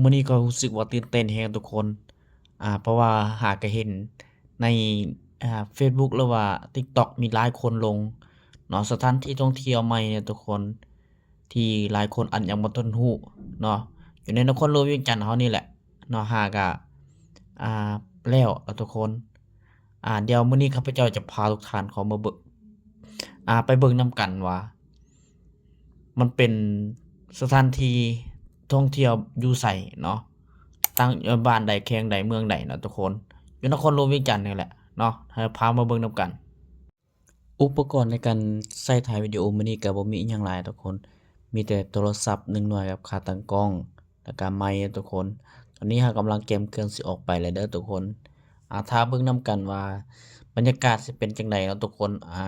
ມື້ນີ້ກໍຮູ້ສຶກວ່າຕື່ນເຕັ້ນແຮງທຸກຄົນ ອ່າ ເພາະວ່າຫາກະເຫັນໃນ ອ່າ ເຟສບຸກ ຫຼືວ່າ ຕິກຕັອກ ມີຫຼາຍຄົນລົງເນາະ ສະຖານທີ່ທ່ອງທ່ຽວໃໝ່ເນາະທຸກຄົນ ທີ່ຫຼາຍຄົນອາດຍັງບໍ່ທັນຮູ້ເນາະ ຢູ່ໃນນະຄອນຫຼວງວຽງຈັນເຮົານີ້ແຫຼະເນາະ ຫາກະ ອ່າ ແລ້ວເນາະທຸກຄົນ. ອ່າ ດຽວມື້ນີ້ຂ້າພະເຈົ້າຈະພາທຸກທ່ານເຂົ້າມາເບິ່ງ ອ່າ ໄປເບິ່ງນຳກັນວ່າ ມັນເປັນສະຖານທີ່ທ່ອງທ່ຽວຢູ່ໃສເນາະ ຕັ້ງຢູ່ບ້ານໃດ ແຂວງໃດ ເມືອງໃດເນາະທຸກຄົນ ຢູ່ນະຄອນຫຼວງວຽງຈັນນີ້ແຫຼະເນາະ ໃຫ້ພາມາເບິ່ງນຳກັນ. ອຸປະກອນໃນການໃຊ້ຖ່າຍວິດີໂອມື້ນີ້ກໍບໍ່ມີອີ່ຫຍັງຫຼາຍທຸກຄົນ ມີແຕ່ໂທລະສັບໜຶ່ງໜ່ວຍກັບຂາຕັ້ງກ້ອງ ແລ້ວກະໄມເນາະທຸກຄົນ. ຕອນນີ້ເຮົາກຳລັງກຽມເຄື່ອງຊິອອກໄປແລ້ວເດີທຸກຄົນ. ອາ ຖ້າເບິ່ງນຳກັນວ່າບັນຍາກາດຊິເປັນຈັ່ງໃດເນາະທຸກຄົນ ອາ.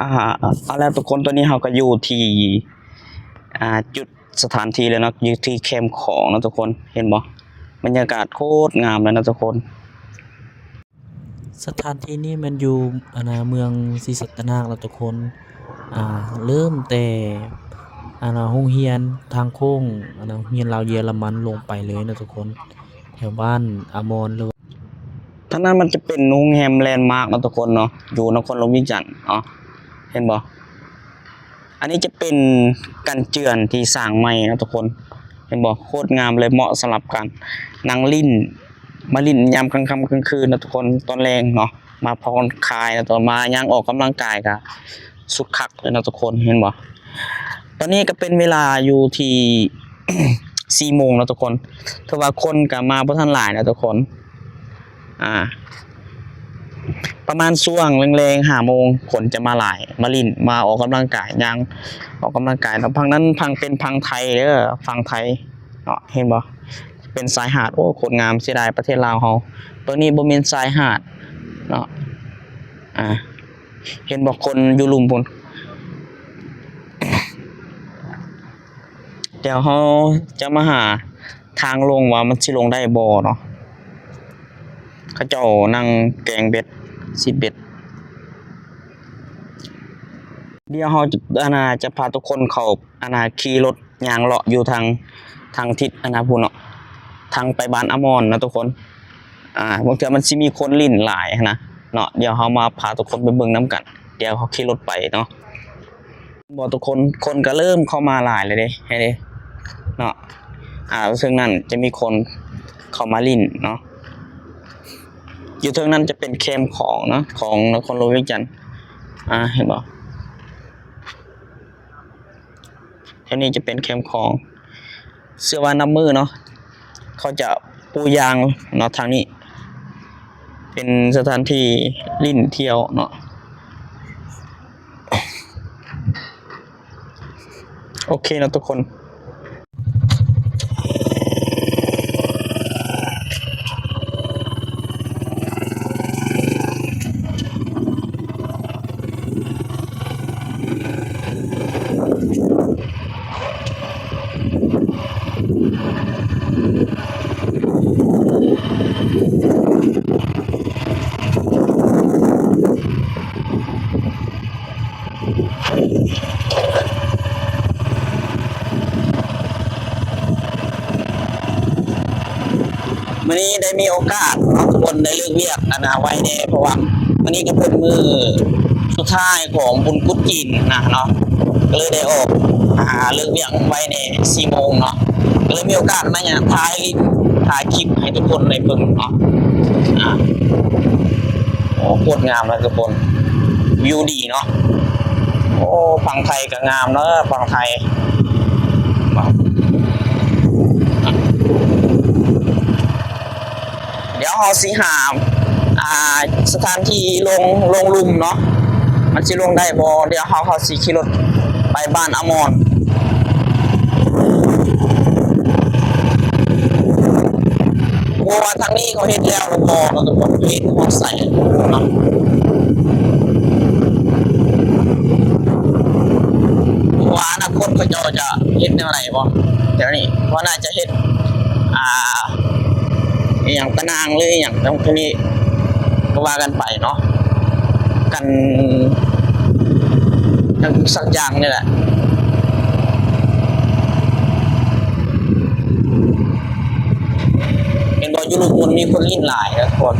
ອ່າ ເອົາລະທຸກຄົນ ຕອນນີ້ເຮົາກໍຢູ່ທີ່ ອ່າ ຈຸດສະຖານທີ່ແລ້ວເນາະ ຢູ່ທີ່ແຄມຂອງເນາະທຸກຄົນ ເຫັນບໍ່? ບັນຍາກາດໂຄດງາມເລີຍເນາະທຸກຄົນ. ສະຖານທີ່ນີ້ແມ່ນຢູ່ ອັນນ່າ ເມືອງສີສັດຕະນາກເນາະທຸກຄົນ ອ່າ ເລີ່ມແຕ່ ອັນນ່າ ໂຮງຮຽນທາງໂຄ້ງ ອັນນ່າ ໂຮງຮຽນລາວເຢຍລະມັນລົງໄປເລີຍເນາະທຸກຄົນ ແຖວບ້ານອາມອນ ຫຼືວ່າ ທາງນັ້ນມັນຈະເປັນໂຮງແຮມແລນມາກເນາະທຸກຄົນເນາະ ຢູ່ນະຄອນຫຼວງວຽງຈັນເນາະ ເຫັນບໍ່? ອັນນີ້ຈະເປັນກັນເຈື່ອນທີ່ສ້າງໃໝ່ເນາະທຸກຄົນ ເຫັນບໍ່? ໂຄດງາມເລີຍ ເໝາະສຳລັບການນັ່ງຫຼິ້ນ ມາຫຼິ້ນຍາມກາງຄ່ຳກາງຄືນເນາະທຸກຄົນ ຕອນແລງເນາະ ມາຜ່ອນຄາຍເນາະ ມາຍ່າງອອກກຳລັງກາຍກະສຸດຄັກເລີຍເນາະທຸກຄົນ ເຫັນບໍ່? ຕອນນີ້ກໍເປັນເວລາຢູ່ທີ່ ສີ່ໂມງເນາະທຸກຄົນ ຖືວ່າຄົນກໍມາບໍ່ທັນຫຼາຍເນາະທຸກຄົນ ອ່າ ປະມານຊ່ວງແລງໆ ຫ້າໂມງ ຄົນຈະມາຫຼາຍ ມາຫຼິ້ນ ມາອອກກຳລັງກາຍ ຍ່າງອອກກຳລັງກາຍເນາະ. ຝັ່ງນັ້ນ ຝັ່ງ ເປັນຝັ່ງໄທເດີ ຝັ່ງໄທເນາະ ເຫັນບໍ່? ເປັນຊາຍຫາດ ໂອ້ ໂຄດງາມ ເສຍດາຍປະເທດລາວເຮົາ ໂຕນີ້ບໍ່ແມ່ນຊາຍຫາດເນາະ ອ່າ ເຫັນບໍ່? ຄົນຢູ່ລຸ່ມພຸ້ນ. ດຽວເຮົາຈະມາຫາທາງລົງວ່າມັນຊິລົງໄດ້ບໍ່ເນາະ. ເຂົາເຈົ້ານັ່ງແກງເບັດ ຊິດເບັດ. ດຽວເຮົາຈະ ອັນນ່າ ຈະພາທຸກຄົນເຂົ້າ ອັນນ່າ ຂີ່ລົດຍ່າງເລາະຢູ່ທາງ ທາງທິດ ອັນນ່າ ພຸ້ນເນາະ ທາງໄປບ້ານອາມອນເນາະທຸກຄົນ. ອ່າ ບາງເທື່ອມັນຊິມີຄົນຫຼິ້ນຫຼາຍຫັ້ນນະເນາະ. ດຽວເຮົາມາພາທຸກຄົນໄປເບິ່ງນຳກັນ. ດຽວເຮົາຂີ່ລົດໄປເນາະ. ບໍ່ທຸກຄົນ ຄົນກໍເລີ່ມເຂົ້າມາຫຼາຍແລ້ວເດ້ ເຫັນເດ້ເນາະ. ອ່າ ເຊິ່ງນັ້ນຈະມີຄົນເຂົ້າມາຫຼິ້ນເນາະ. ຢູ່ເທິງນັ້ນຈະເປັນແຄມຂອງເນາະ ຂອງນະຄອນຫຼວງວຽງຈັນ. ອ່າ ເຫັນບໍ່? ແຖວນີ້ຈະເປັນແຄມຂອງ ເຊື່ອວ່ານັບມື້ເນາະ ເຂົາຈະປູຢາງເນາະ. ທາງນີ້ເປັນສະຖານທີ່ຫຼິ້ນທ່ຽວເນາະ. ໂອເຄເນາະທຸກຄົນ. ມື້ນີ້ໄດ້ມີໂອກາດເນາະ ທຸກຄົນໄດ້ເລີກວຽກ ອັນນ່າ ໄວແດ່ ເພາະວ່າມື້ນີ້ກໍເປັນມື້ສຸດທ້າຍຂອງບຸນກຸດຈີນນະເນາະ ກໍເລີຍໄດ້ອອກ ອ່າ ເລີກວຽກໄວແດ່ ສີ່ໂມງເນາະ ກໍເລີຍມີໂອກາດມາຫຍັງ ຖ່າຍ ຖ່າຍຄລິບໃຫ້ທຸກຄົນໄດ້ເບິ່ງເນາະ. ອ່າ ໂອ້ ໂຄດງາມເລີຍທຸກຄົນ ວິວດີເນາະ. ໂອ້ ຝັ່ງໄທກໍງາມເດີ ຝັ່ງໄທ. ດຽວເຮົາຊິຫາ ອ່າ ສະຖານທີ່ລົງ ລົງລຸ່ມເນາະ ມັນຊິລົງໄດ້ບໍ່? ດຽວເຮົາ ເຮົາຊິຂີ່ລົດໄປບ້ານອາມອນ. ບໍ່ວ່າທາງນີ້ເຂົາເຮັດແລ້ວຫຼືບໍ່ເນາະ ທຸກຄົນ ເຮັດຮອດໃສເນາະ ບໍ່ວ່າອະນາຄົດເຂົາເຈົ້າຈະເຮັດແນວໃດບໍ່ແຖວນີ້ ເພາະໜ້າຈະເຮັດ ອ່າ ອີ່ຫຍັງຕະໜ່າງ ຫຼື ອີ່ຫຍັງແຖວນີ້ ກໍວ່າກັນໄປເນາະ ກັນຫຍັງສັກຢ່າງນີ້ແຫຼະ. ເຫັນບໍ່ ຢູ່ລຸ່ມພຸ້ນມີຄົນຫຼິ້ນຫຼາຍເດີທຸກຄົນ.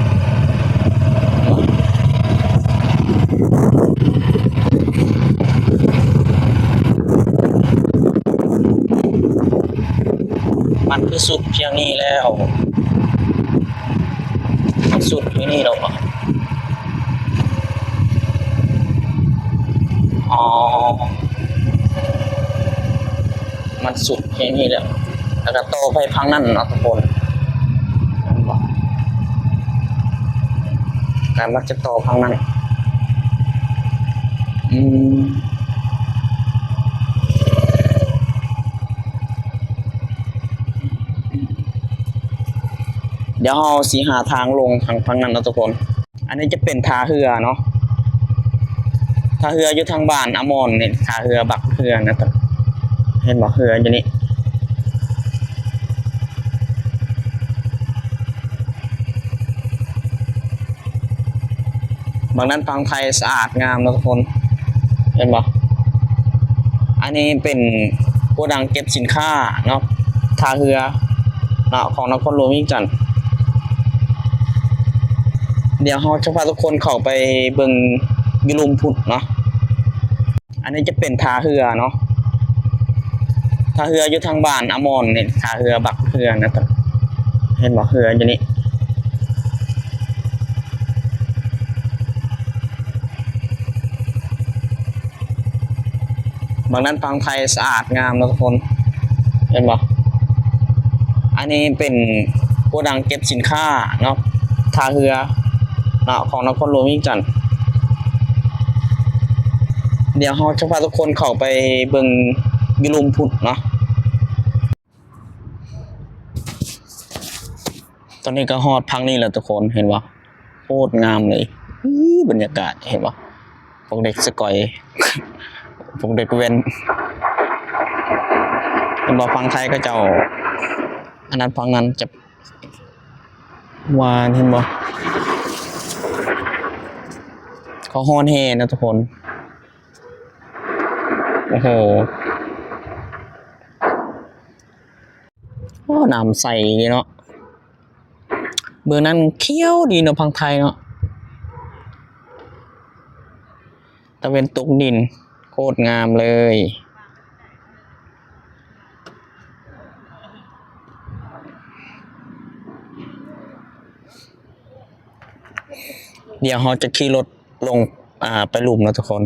ມັນຄືສຸດພຽງນີ້ແລ້ວ ມັນສຸດພຽງນີ້ແລ້ວບໍ່? ອໍ ມັນສຸດພຽງນີ້ແລ້ວ ແລ້ວກໍຕໍ່ໄປຝັ່ງນັ້ນເນາະທຸກຄົນ ເຫັນບໍ່? ການມັກຈະຕໍ່ຝັ່ງນັ້ນ ອືມ ດຽວເຮົາຊິຫາທາງລົງທາງຝັ່ງນັ້ນເນາະທຸກຄົນ. ອັນນີ້ຈະເປັນທ່າເຮືອເນາະ ທ່າເຮືອຢູ່ທາງບ້ານອາມອນນີ້ ທ່າເຮືອບັກເຮືອນະ ເຫັນບໍ່? ເຮືອຢູ່ນີ້ ບັກນັ້ນຝັ່ງໄທສະອາດງາມເນາະທຸກຄົນ ເຫັນບໍ່? ອັນນີ້ເປັນໂກດັງເກັບສິນຄ້າເນາະ ທ່າເຮືອເນາະ ຂອງນະຄອນຫຼວງວຽງຈັນ. ດຽວເຮົາຈະພາທຸກຄົນເຂົ້າໄປເບິ່ງຢູ່ລຸ່ມພຸ້ນເນາະ. ອັນນີ້ຈະເປັນທ່າເຮືອເນາະ ທ່າເຮືອຢູ່ທາງບ້ານອາມອນນີ້ ທ່າເຮືອບັກເຮືອນະ ເຫັນບໍ່? ເຮືອຢູ່ນີ້ ບັກນັ້ນຝັ່ງໄທສະອາດງາມເນາະທຸກຄົນ ເຫັນບໍ່? ອັນນີ້ເປັນໂກດັງເກັບສິນຄ້າເນາະ ທ່າເຮືອເນາະ ຂອງນະຄອນຫຼວງວຽງຈັນ. ດຽວເຮົາຈະພາທຸກຄົນເຂົ້າໄປເບິ່ງຢູ່ລຸ່ມພຸ້ນເນາະ. ຕອນນີ້ກໍຮອດຝັ່ງນີ້ແລ້ວທຸກຄົນ ເຫັນບໍ່? ໂຄດງາມເລີຍ ອີ ບັນຍາກາດ ເຫັນບໍ່? ພວກເດັກສະກອຍ ພວກເດັກແວ່ນ ເຫັນບໍ່? ຝັ່ງໄທເຂົາເຈົ້າ ອັນນັ້ນ ຝັ່ງນັ້ນຈະຫວານ ເຫັນບໍ່? ເຂົາຮ້ອນແຮ່ນະທຸກຄົນ. ໂອ້ໂຫ ໂອ້ ນ້ຳໃສເນາະ. ເບິ່ງນັ້ນຂຽວດີເນາະ ຝັ່ງໄທເນາະ. ຕາເວັນຕົກດິນ ໂຄດງາມເລີຍ. ດຽວເຮົາຈະຂີ່ລົດລົງ ອ່າ ໄປລຸ່ມເນາະທຸກຄົນ.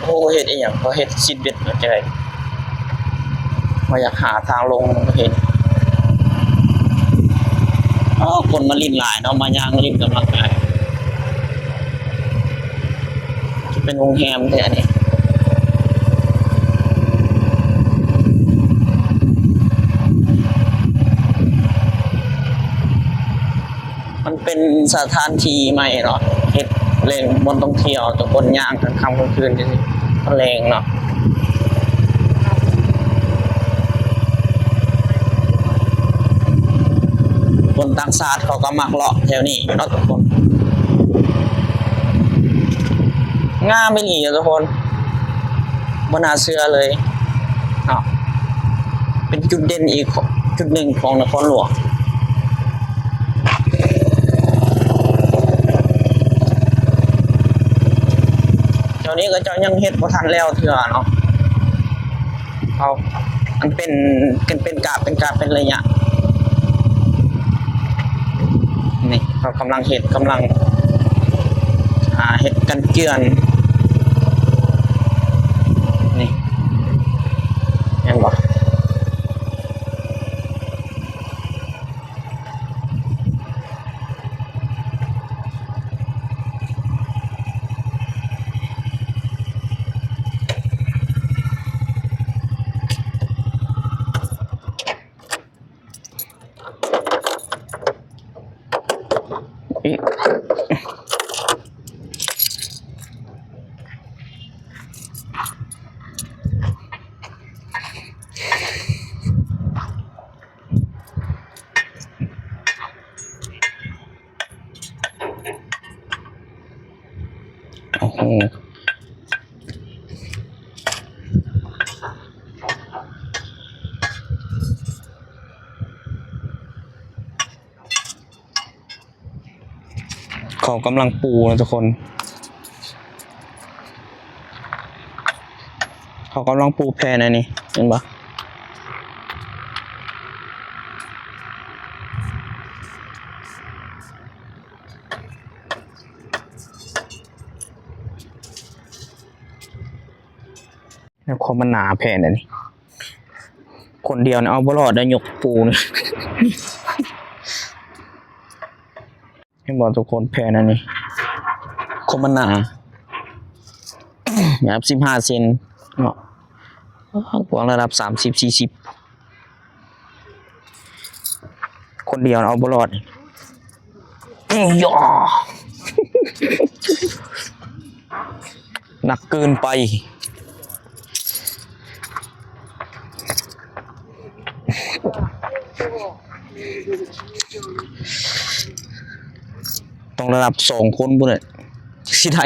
ໂອ້ ເຮັດອີ່ຫຍັງ? ເຂົາເຮັດຊີດເບັດ ເຮັດຈັ່ງໃດ? ເຮົາຢາກຫາທາງລົງ ເຫັນ ໂອ້ ຄົນມາຫຼິ້ນຫຼາຍເນາະ ມາຍ່າງຫຼິ້ນກຳລັງກາຍ. ເປັນໂຮງແຮມແທ້ນີ້. ມັນເປັນສະຖານທີ່ໃໝ່ເນາະ ເຮັດແຫຼ່ງບ່ອນທ່ອງທ່ຽວ ແຕ່ຄົນຍ່າງກາງຄ່ຳກາງຄືນ ມັນແລງເນາະ. ຄົນຕ່າງຊາດເຂົາກໍມັກເລາະແຖວນີ້ເນາະທຸກຄົນ. ງາມອີ່ຫຼີເນາະທຸກຄົນ ບໍ່ໜ້າເຊື່ອເລີຍເນາະ. ເປັນຈຸດເດັ່ນອີກຈຸດໜຶ່ງຂອງນະຄອນຫຼວງ. ແຖວນີ້ເຂົາເຈົ້າຍັງເຮັດບໍ່ທັນແລ້ວເທື່ອເນາະ. ເຂົາ ມັນເປັນ ເປັນ ເປັນກາບ ເປັນກາບ ເປັນໄລຍະ. ນີ້ ເຂົາກຳລັງເຮັດ ກຳລັງ ອ່າ ເຮັດກັນເຈື່ອນ. ນີ້ ແມ່ນບໍ່? ໂອ້ໂຫ ເຂົາກຳລັງປູນະທຸກຄົນ ເຂົາກຳລັງປູແຜ່ນອັນນີ້ ເຫັນບໍ່? ແລ້ວຄວາມມັນໜາແຜ່ນອັນນີ້ ຄົນດຽວນີ້ເອົາບໍ່ລອດໄດ້ ຍົກປູນີ້ ເຫັນບໍ່ທຸກຄົນ? ແຜ່ນອັນນີ້ ຄວາມມັນໜາ ຍາວສິບຫ້າເຊັນເນາະ ກວ້າງລະດັບສາມສິບ ສີ່ສິບ ຄົນດຽວເອົາບໍ່ລອດ ເອີ ຢາ ໜັກເກີນໄປ ຕ້ອງລະດັບສອງຄົນພຸ້ນແຫຼະ ຊິໄດ້.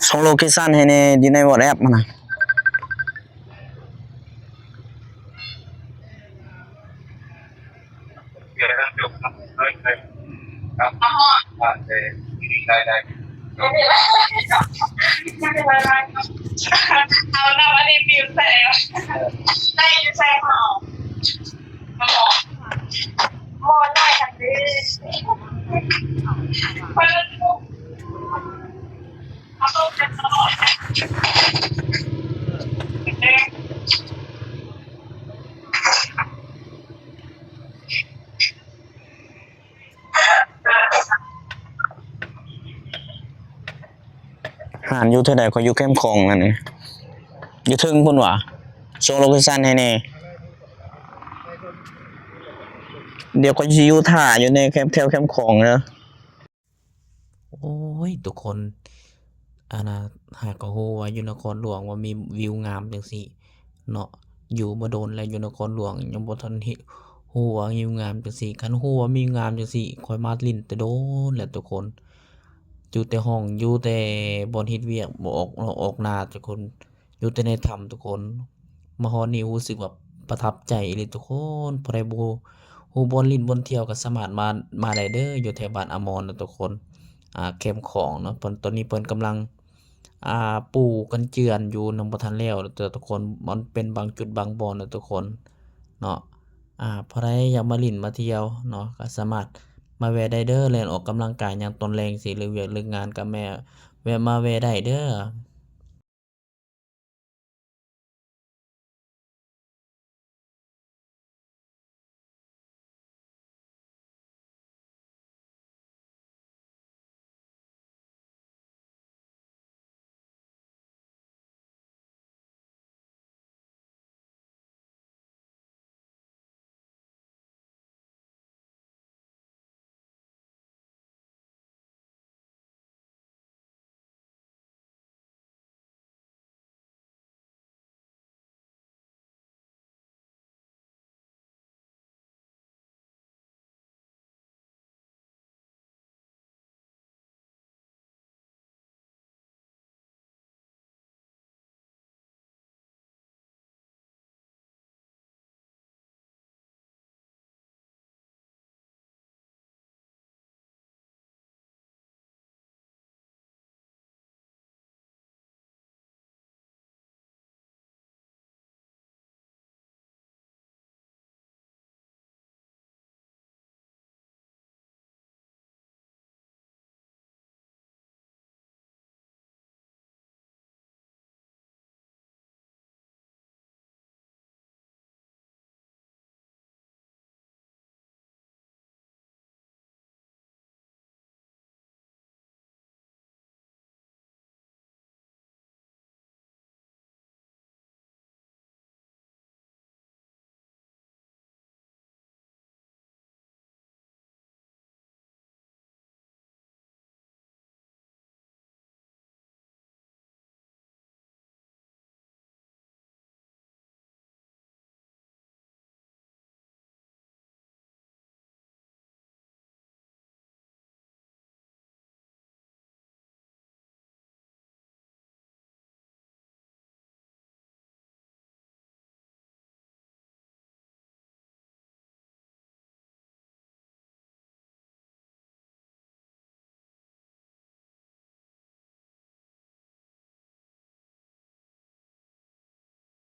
ສົ່ງໂລເຄຊັນໃຫ້ແດ່ ຢູ່ໃນວອດແອັບຫັ້ນນະ. ເອົານຳອັນນີ້ປິວໃສ່ ໄດ້ຢູ່ໃສ່ເຮົາ ໝໍ ໝໍໄດ້ກັນເດ້ ເພິ່ນ ຮ້ານຢູ່ແຖວໃດ? ຂ້ອຍຢູ່ແຄມຂອງອັນນີ້ ຢູ່ເທິງພຸ້ນຫວາ. ສົ່ງໂລເຄຊັນໃຫ້ແດ່ ດຽວຂ້ອຍຊິຢູ່ຖ້າຢູ່ໃນແຄມ ແຖວແຄມຂອງເດີ. ໂອ້ຍ ທຸກຄົນ ອັນນ່າ ຫາກກໍຮູ້ວ່າຢູ່ນະຄອນຫຼວງວ່າມີວິວງາມຈັ່ງຊີ້ເນາະ, ຢູ່ມາດົນແລ້ວຢູ່ນະຄອນຫຼວງ ຍັງບໍ່ທັນເຫັນ ຮູ້ວ່າວິວງາມຈັ່ງຊີ້. ຄັນຮູ້ວ່າມີງາມຈັ່ງຊີ້ ຂ້ອຍມາຫຼິ້ນແຕ່ດົນແລ້ວທຸກຄົນ. ຢູ່ແຕ່ຫ້ອງ ຢູ່ແຕ່ບ່ອນເຮັດວຽກ ບໍ່ອອກນອກອອກໜ້າທຸກຄົນ. ຢູ່ແຕ່ໃນຖ້ຳທຸກຄົນ. ມາຮອດນີ້ຮູ້ສຶກວ່າປະທັບໃຈອີ່ຫຼີທຸກຄົນ. ຜູ້ໃດບໍ່ຮູ້ບ່ອນຫຼິ້ນບ່ອນທ່ຽວກໍສາມາດມາ ມາໄດ້ເດີ ຢູ່ແຖວບ້ານອາມອນນະທຸກຄົນ. ອ່າ ແຄມຂອງເນາະ ເພິ່ນ ຕອນນີ້ເພິ່ນກຳລັງ ອ່າ ປູກັນເຈື່ອນຢູ່ ຍັງບໍ່ທັນແລ້ວເດີທຸກຄົນ. ມັນເປັນບາງຈຸດບາງບ່ອນນະທຸກຄົນເນາະ. ອ່າ ຜູ້ໃດຢາກມາຫຼິ້ນມາທ່ຽວເນາະ ກໍສາມາດມາແວ່ໄດ້ເດີ. ແລ່ນອອກກຳລັງກາຍຍາມຕອນແລງຊີ້ ເລີກວຽກເລີກງານກໍແມ່ ແວ່ ມາແວ່ໄດ້ເດີ.